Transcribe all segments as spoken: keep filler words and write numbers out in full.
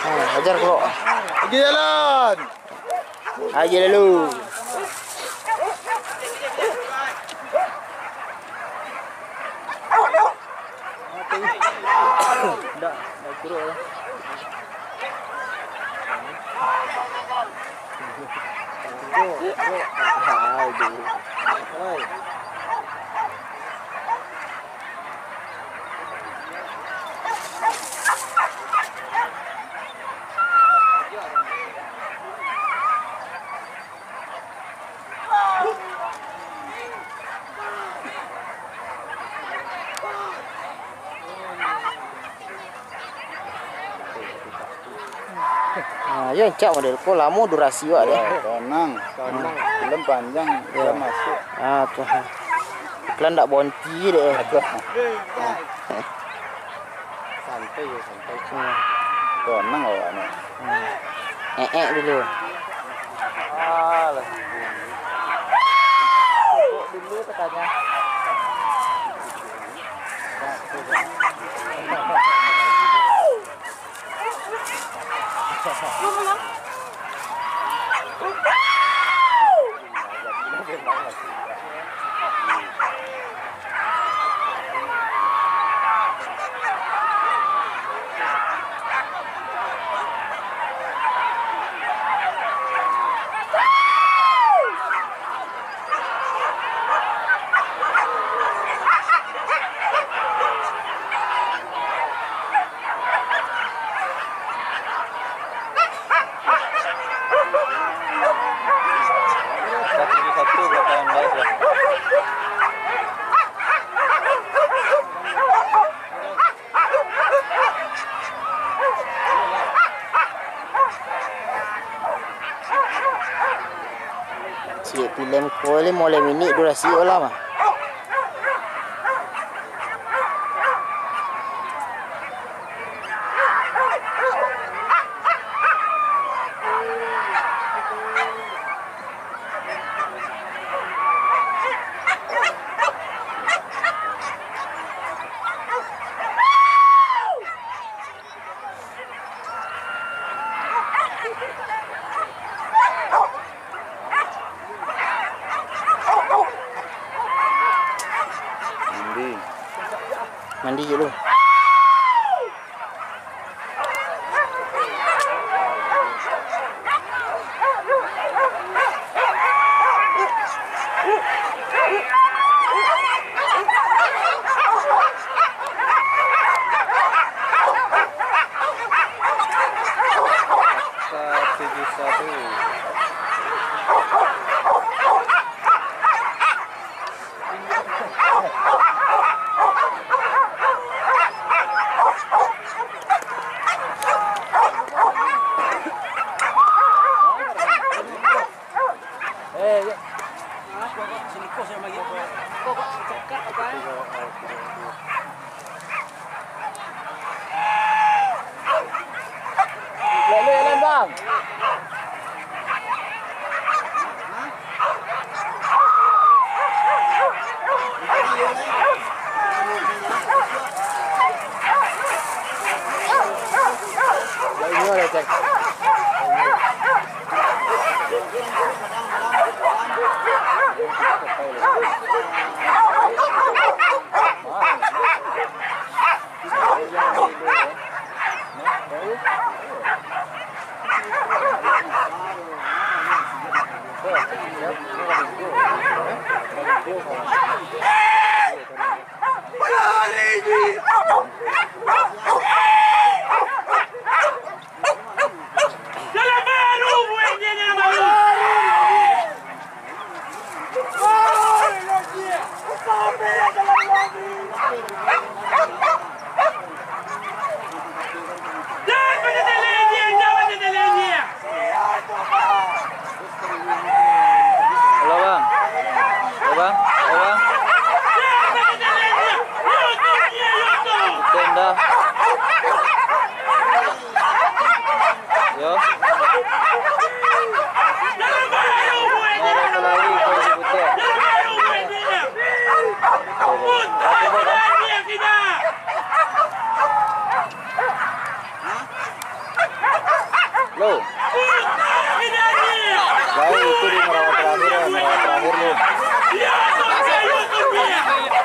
Ha, ajar, Bro. Lagi jalan. Aja lalu. Dah, dah kuruk lah. Aduh. Ah, yo, rancak model ko, lamo durasi wak deh. Yo, tonang. Tonang. Film panjang, yo. Dah masuk. Ah, tu. Iklan ndak bonti deh. Aduh. Santai yo, santai. Hmm. Tonang awak ni. Hmm. Eh, eh dulu. Alah. Duduk dulu katanya. Satu satu belakang guys lah. Ciek pilem ko limo lai minik durasi ko lah mah. Mandi. Mandi dulu. Tujuh satu. Lele, lele, bang. Halo, Bang. Halo, Bang. Halo, Bang. Itu indah. Yo. Merah Selawi, dua ribu tiga. Lo. Lain itu di merawat terakhir, ya, merawat terakhir, lo.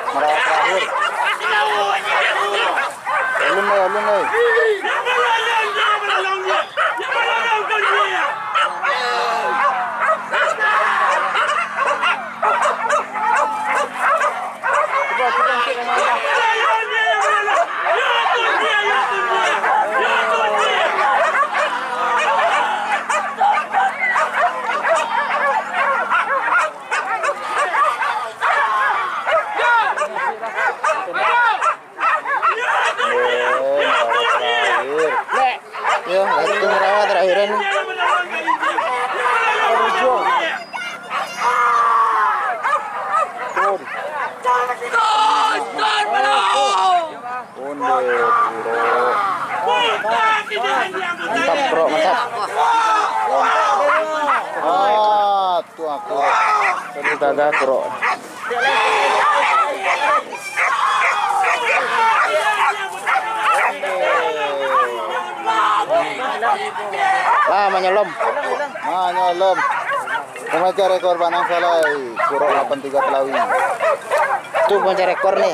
Merawat terakhir. Alun, eh, alun, eh. Oh, merawat terakhir. Yo, itu merawat terakhir ni. Turun. Onde, Bro. Mantap, Bro, mantap. Ah, tu aku. Tadi gagah, Bro. Ah, manyolom. Manyolom. Pamacah rekor Banang Salai, Kurok lapan tiga Telawi. Tu pamacah rekor ni.